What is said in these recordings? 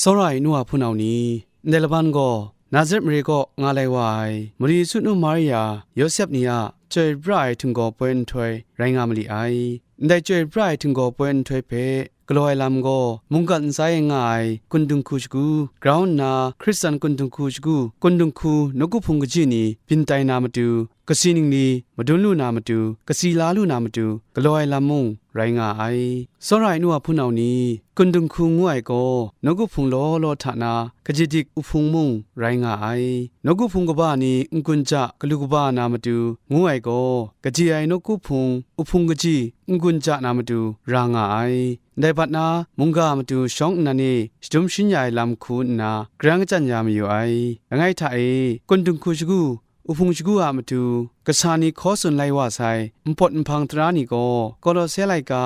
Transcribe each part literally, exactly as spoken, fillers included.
Tsawra ai nu wa hpunau ni, ndai laban gaw Nazaret mare kaw nga lai wa ai Mari Yesu nu Maria, Yawsep ni a chyoi pra ai htinggaw poi nhtoi rai nga ma li ai. Ndai chyoi pra ai htinggaw poi nhtoi hpe galaw ai lam gaw, mungkan ntsa e nga ai kun dinghku shagu grau nna, Hkristan kun dinghku shagu kun dinghku nawku hpung kaji ni byin tai na matu, kasi ningli madun lu na matu, kasi la lu na matu, galaw ai lam mung rai nga ai. Tsawra ai nu wa hpunau ni, kun dinghku ngu ai gaw, nawku hpung law law hta na, kaji dik uhpung mung rai nga ai. Nawku hpung kaba ni n-gun ja galu kaba na matu, ngu ai gaw, kaji ai nawku hpung uhpung kaji n-gun ja na matu ra nga ai. Ndai bat na, mungga matu shawng nnan e shadum sharin ya ai lam hku nna, garang kachyan ya mayu ai. Langai hta e, kun dinghku shagu uhpung shagu a matu, kasa ni hkaw tsun lai wa sai, npawt nhpang tara ni gaw, Kolose laika,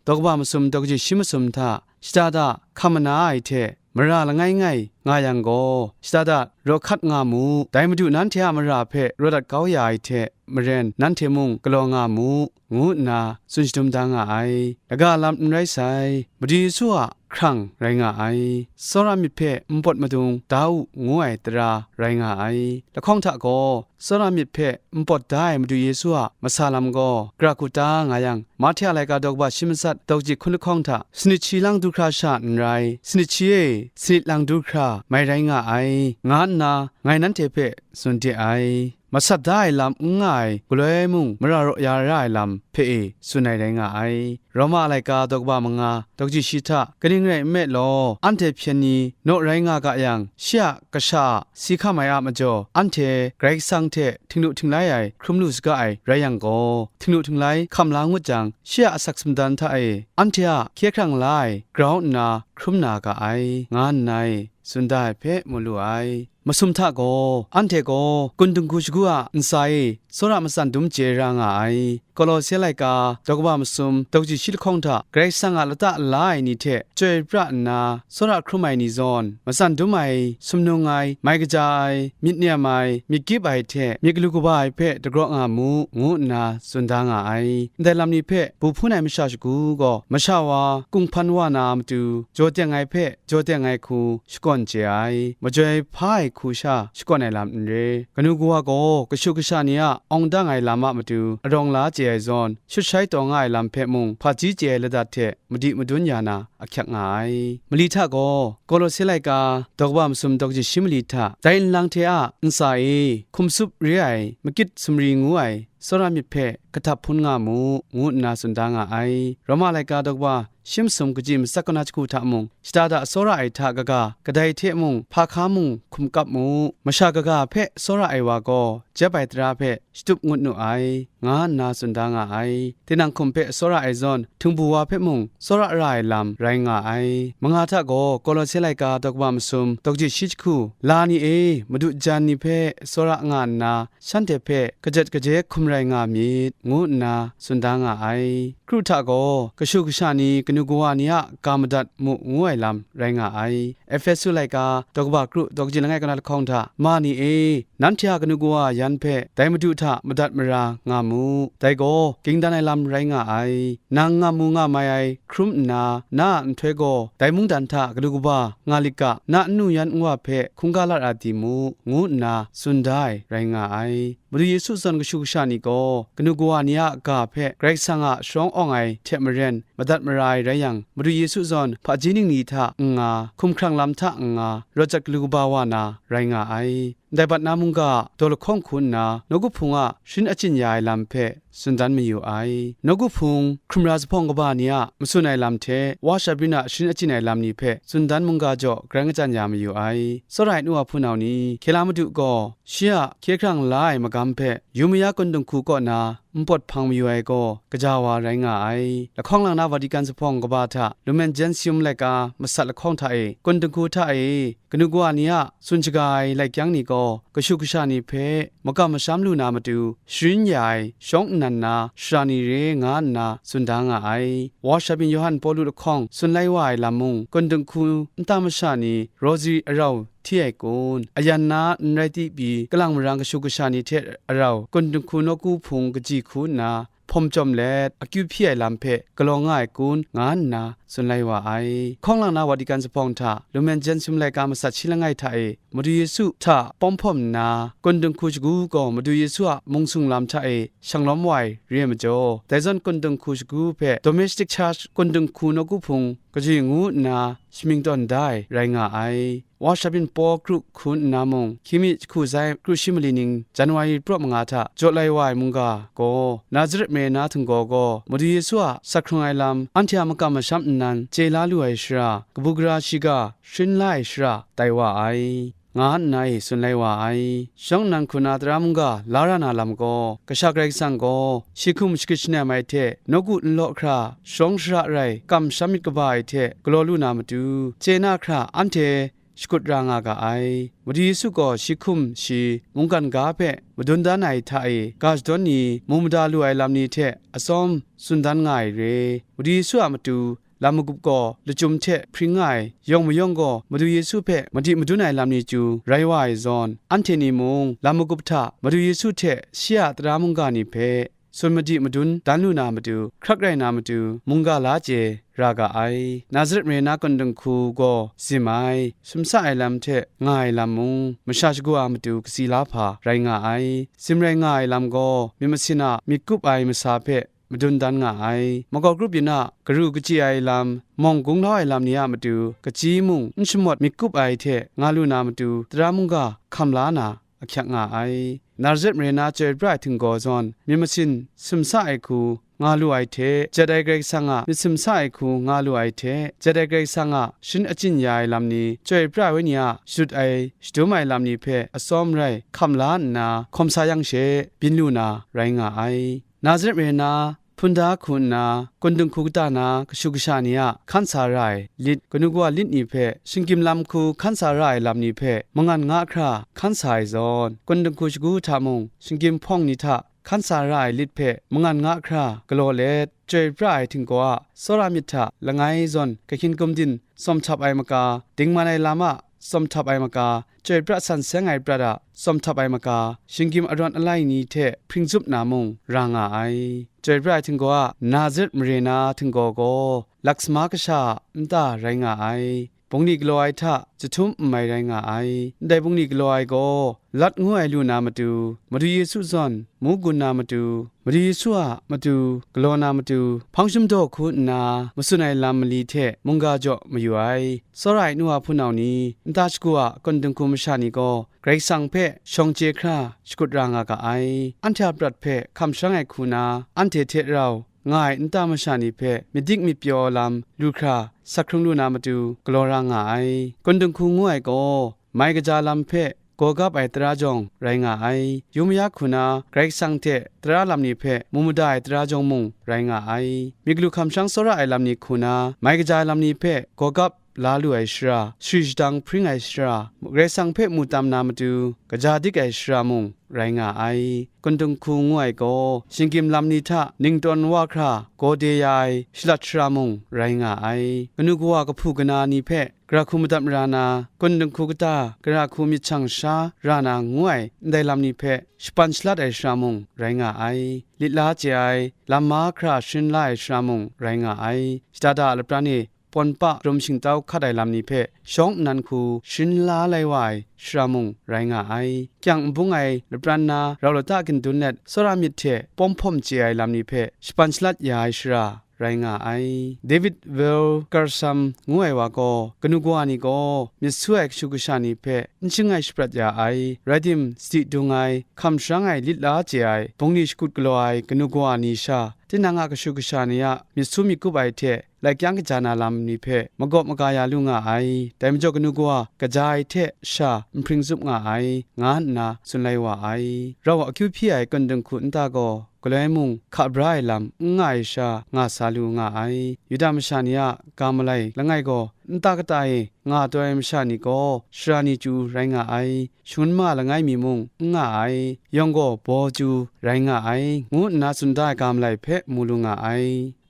daw kaba masum daw kaji shi masum hta, shada da hkam mana ai hte, mara langai ngai nga yang gaw, shada da raw hkat nga mu, dai Madu nanhte a mara hpe raw dat kau ya ai hte maren, nanhte mung galaw nga mu, ngu nna tsun shadum da nga ai. Laga lam n rai sai, Madu Yesu a hkrang rai nga ai. Tsawra myit hpe npawt madung da u, ngu ai tara rai nga ai. Lahkawng hta gaw, tsawra myit hpe npawt da ai Madu Yesu a masa lam gaw, gra hku ta nga yang, Mahte a laika daw kaba shi matsat daw kaji hkun lahkawng hta, sanit shi lang du hkra sha n rai, sanit shi e, sanit lang du hkra mai rai nga ai, nga nna ngai nanhte hpe tsun de ai. Matsat da ai lam n nga ai galoi mung, mara raw ya ra ai lam hpe e tsun ai rai nga ai. Roma laika daw kaba manga daw kaji shi hta, kaning rai nme law, anhte hpyen ni naw rai nga ga yang, shi a kasha a si hkam ai a majaw, anhte Karai Kasang hte htingnu htinglai ai hkrum lu saga ai rai yang gaw, htingnu htinglai hkam la ngut jang, shi a asak sumdan hta e anhte a hkye hkrang la ai grau nna hkrum na ga ai, nga nngai, tsun da ai hpe mu lu ai. Masum hta gaw, anhte gaw kun dinghku shagu a ntsa e tsawra matsan dum chye ra nga ai. Kolose laika daw kaba masum daw kaji shi lahkawng hta, Karai Kasang a lata la ai ni hte chyoi pra nna, tsawra hkrum ai ni zawn, matsan dum ai, sumnung ai, mai kaja ai, myit nem ai, myit gyip ai hte myit galu kaba ai hpe dagraw nga mu, ngu nna tsun da nga ai. Ndai lam ni hpe bu hpun ai masha shagu gaw, masha wa kunghpan wa na matu, jaw teng ai hpe jaw teng ai hku shakawn chye ai, majoi hpa ai hku sha shakawn ai lam n re. Kanu kawa gaw kashu kasha ni a awng dang ai lam a matu arawng la chye ai zawn, shut shai taw nga ai lam hpe mung hpaji chye ai ladat hte madi madun ya na ahkyak nga ai. Mali hta gaw, Kolose laika daw kaba masum daw kaji shi mali hta, dai nlang hte a ntsa e hkum tsup re ai, makit sumri ngu ai tsawra myit hpe kahtap hpun nga mu, ngu nna tsun da nga ai. Roma laika daw kaba shi masum kaji matsat kaw na jahku hta mung, shada da tsawra ai hta kaga, kadai hte mung hpa hka mung hkum kap mu, masha kaga hpe tsawra ai wa gaw, jep ai tara hpe shatup ngut nu ai, nga nna tsun da nga ai. Tinang hkum hpe tsawra ai zawn, htingbu wa hpe mung tsawra ra ai lam rai nga ai. Manga hta gaw, Kolose laika daw kaba masum daw kaji shi jahku, la ni e, madu jan ni hpe tsawra nga nna, shanhte hpe kajat kaje hkum rai nga myit, ngu nna tsun da nga ai. Kru hta gaw, kashu kasha ni kanu kawa ni a ga madat mu ngu ai lam rai nga ai. Efesu laika daw kaba kru daw kaji langai kaw na lahkawng hta, ma ni e, nanhte a kanu kawa yan hpe dai Madu hta madat mara nga mu, dai gaw ging dan ai lam rai nga ai. Nang nga mu nga mai ai hkrum nna, na a nhtoi gaw dai mungdan hta galu kaba nga lit ga, na nnu yan nwa hpe hkungga lat a di mu, ngu nna tsun da ai rai nga ai. Madu Yesu zawn kashu kasha ni gaw, kanu kawa ni a ga hpe Karai Kasang a sharawng awng ai hte maren, madat mara ai rai yang, Madu Yesu zawn hpaji ningli hta n nga, hkumhkrang lam hta n nga, rawt jat galu kaba wa na rai nga ai. Ndai bat na mungga daw lahkawng hku nna, nawku hpung a sharin achyin ya ai lam hpe tsun dan mayu ai. Nawku hpung hkrun ra zuphpawng kaba ni a matsun ai lam hte, wa shabyin a sharin achyin ai lam ni hpe tsun dan mungga jaw garang kachyan ya mayu ai. Tsawra ai nu wa hpunau ni, hkye la madu gaw, shi a hkye hkrang la ai magam hpe, yu maya kun dinghku kaw na npawt hpang mayu ai gaw, kaja wa rai nga ai. Lahkawng lang na Vatican zuphpawng kaba hta, Lumen Gentium laika masat lahkawng hta e, kun dinghku hta e, kanu kawa ni a tsun shaga ai laik kyang ni gaw, kashu kasha ni hpe makam masham lu na matu, sharin ya ai shawng nnan na shara ni re nga nna tsun da nga ai. Wa shabyin Yawhan Pawlu lahkawng tsun lai wa ai lam mung, kun dinghku nta masha ni rosary arau hti ai kun, ayan na n rai ti pyi, kalang marang kashu kasha ni hte arau, kun dinghku nawku hpung kaji hku nna, hpawm chyawm let, akyu hpyi ai lam hpe galaw nga ai kun, nga nna tsun lai wa ai. Hkawng lang na Vatican zuphpawng hta Lumen Gentium laika matsat shi langai hta e, Madu Yesu hta pawm hpawm nna, kun dinghku shagu gaw Madu Yesu a mung sung lam hta e shang lawm wa ai re ai majaw, dai zawn kun dinghku shagu hpe domestic church kun dinghku nawku hpung kaji ngu nna shamying tawn da ai rai nga ai. Wa Shabin Paul kru hku nna mung, hkying mi jahku zai kru shi mali ning January praw manga hta jaw lai wa ai mungga gaw, Nazaret mare na htinggaw gaw, Madu Yesu a sak hkrung ai lam anhte a makam masham nnan chye la lu ai shara, kabu gara shiga sharin la ai shara tai wa ai, nga nna e tsun lai wa ai. Shawng nnan hku na tara mungga la ra na lam gaw, Kasha Karai Kasang gaw shi hkum shagrit shanam ai hte, nawku nlaw hkra sharawng shara rai kamsham myit kaba ai hte galaw lu na matu, chye na hkra anhte shakut ra nga ga ai. Madu Yesu gaw shi hkum shi mungkan ga hpe madun dan ai hta e ga shadawn ni, mu mada lu ai lam ni hte atsawm tsun dan nga ai re. Madu Yesu a matu lam magup gaw lachyum hte hpring nga ai, yawng mayawng gaw Madu Yesu hpe madi madun ai lam ni chyu rai wa ai zawn, anhte ni mung lam magup hta Madu Yesu hte shi a tara mungga ni hpe tsun madi madun dan lu na matu, hkrak rai na matu, mungga la chye ra ga ai. Nazaret mare na kun dinghku gaw zim ai, sumsa ai lam hte nga ai lam mung, masha shagu a matu katsi la hpa rai nga ai. Zim rai nga ai lam gaw, myit masin a myit kup ai masa hpe madun dan nga ai. Makau grup yin a karu kachyi ai lam, mawng gung lau ai lam ni a matu, kachyi mung n shamawt myit kup ai hte nga lu na matu, tara mungga hkam la na ahkyak nga ai. Nazaret mare na chyoi pra ai htinggaw zawn, myit masin sumsa ai hku nga lu ai hte, jet ai Karai Kasang a myit sumsa ai hku nga lu ai hte, jet ai Karai Kasang a sharin achyin ya ai lam ni, chyoi pra ai wenyi a shadut ai shadum ai lam ni hpe atsawm rai hkam la nna hkawm sa yang she, byin lu na rai nga ai. Nazaret mare na hpun da hku nna, kun dinghku kata na kashu kasha ni a hkan sa ra ai lit, kanu kawa lit ni hpe, shinggyim lam hku hkan sa ra ai lam ni hpe, mangan nga hkra hkan sa ai zawn, kun dinghku shagu hta mung, shinggyim hpawng ni hta hkan sa ra ai lit hpe mangan nga hkra galaw let, chyoi pra ai htinggaw a tsawra myit hta langai zawn kahkyin gumdin tsawm htap ai maka, dingman ai lam a tsawm htap ai maka, chyoi pra san seng ai prat a tsawm htap ai maka, shinggyim arawn alai ni hte hpring zup na mung ra nga ai. Chyoi pra ai htinggaw a Nazaret mare na htinggaw gaw, laksama kasha a nta rai nga ai. Bungli galaw ai hta jahtum n mai rai nga ai. Ndai bungli galaw ai gaw, Lat ngu ai lu na matu, Madu Yesu zawn mu gun na matu, Madu Yesu a matu galaw na matu, hpang shum daw hku nna matsun ai lam mali hte mungga jaw mayu ai. Tsawra ai nu wa hpunau ni, nta shagu a kun dinghku masha ni gaw, Karai Kasang hpe shawng chye hkra shakut ra nga ga ai. Anhte a prat hpe hkamshang ai hku na, anhte hte rau nga ai nta masha ni hpe myit dik myit pyaw lam lu hkra sak hkrung lu na matu galaw ra nga ai. Kun dinghku ngu ai gaw, mai kaja lam hpe gaw gap ai tara jawng rai nga ai. Yu maya hku na Karai Kasang hte tara lam ni hpe mu mada ai tara jawng mung rai nga ai. Myi galu hkamshang tsawra ai lam ni hku na, mai kaja ai lam ni hpe gaw gap la lu ai shara, sari shadang hpring ai shara, Karai Kasang hpe mu tam na matu kaja dik ai shara mung rai nga ai. Kun dinghku ngu ai gaw, shinggyim lam ni hta ningtawn wa hkra gaw de ya ai shalat shara mung rai nga ai. Kanu kawa kahpu kana ni hpe gara hku madat mara na, kun dinghku kata gara hku myit shang sha ra na ngu ai ndai lam ni hpe shapan shalat ai shara mung rai nga ai. Lit la chye ai, lam ma hkra sharin la ai shara mung rai nga ai. Shada da a lapran e, pawn pa rum shingtau hkat ai lam ni hpe shawng nnan hku sharin la lai wa ai shara mung rai nga ai. Kyang n bung ai lapran na rau lata gindun let, tsawra myit hte pawm hpawm chye ai lam ni hpe shapan shalat ya ai shara rai nga ai. David Will Garsam ngu ai wa gaw, kanu kawa ni gaw myit su ai kashu kasha ni hpe n shing ai shaprat ya ai, rai tim, sadi dung ai, hkamshang ai, lit la chye ai, bungli shakut galaw ai kanu kawa ni sha, tinang a kashu kasha ni a myit su myit kup ai hte, lai kyang kaja na lam ni hpe magawp maga ya lu nga ai. Dai majaw kanu kawa kaja ai hte sha nhpring zup nga ai, nga nna tsun lai wa ai. Rau akyu hpyi ai kun dinghku nta gaw galoi mung hka bra ai lam n nga ai sha nga sa lu nga ai. Yuda masha ni a ga malai langai gaw nta kata e nga taw ai masha ni gaw shara ni chyu rai nga ai. Shangun ma langai mi mung n nga ai, yawng gaw baw chyu rai nga ai, ngu nna tsun da ai ga malai hpe mu lu nga ai.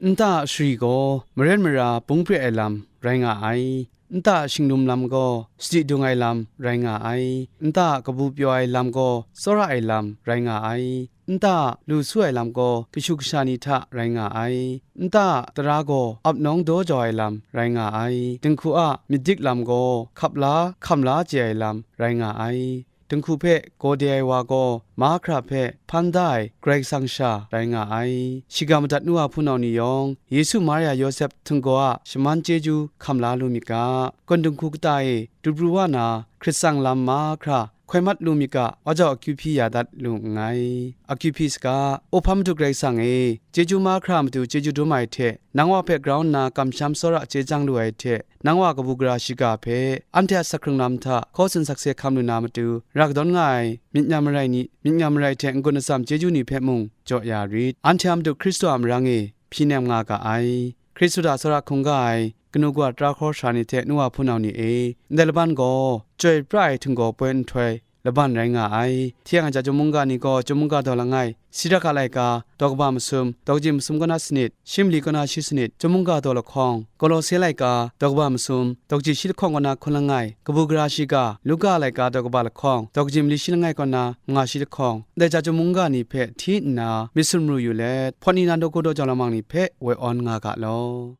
Nta a shari gaw maren mara bung pre ai lam rai nga ai. Nta a shinglum lam gaw sadi dung ai lam rai nga ai. Nta a kabu pyaw ai lam gaw tsawra ai lam rai nga ai. Nta a lu su ai lam gaw kashu kasha ni hta rai nga ai. Nta a tara gaw ap nawng daw jau ai lam rai nga ai. Dinghku a myit dik lam gaw hkap la, hkam la chye ai lam rai nga ai. Dinghku hpe gaw de ai wa gaw, mahkra hpe hpan da ai Karai Kasang sha rai nga ai. Shiga madat nu a hpunau ni yawng, Yesu, Maria, Yawsep htinggaw a shaman chyeju hkam la lu myit ga, kawn dinghku kata e du pru wa na, hkrit tsang lam mahkra hkoi mat lu myit ga, wa jau akyu hpyi ya dat lu nngai. Akyu hpyi saga, O hpa Madu Karai Kasang e, chyeju mahkra a matu chyeju dum ai hte, nang wa hpe grau nna kamsham tsawra chye chyang lu ai hte, nang wa kabu gara shiga hpe, anhte a sakhkrung lam hta hkaw tsun sakse hkam lu na matu, ra kadawn nga ai myit ngam marai ni, myit ngam marai hte n-gun atsam chyeju ni hpe mung jaw ya rit. Anhte a Madu Hkristu a marang e hpyi nem nga ga ai. Hkristu hta tsawra hkungga ai kanu kawa, tara hkawra sara ni hte nu wa hpunau ni e, ndai laban gaw chyoi pra ai htinggaw poi nhtoi laban rai nga ai. Hti yang a chyum mungga ni gaw chyum mungga daw langai, Sirak a laika, daw kaba masum, daw kaji masum kaw na sanit, shi mali kaw na shi sanit, chyum mungga daw lahkawng, Kolose laika, daw kaba masum, daw kaji shi lahkawng kaw na hkun langai, kabu gara shiga, Luka a laika, daw kaba lahkawng, daw kaji mali shi langai kaw na manga shi lahkawng, ndai chyum mungga ni hpe hti nna myit sumru yu let, hpawt ni nan daw hku daw jau lamang ni hpe woi awn nga ga law.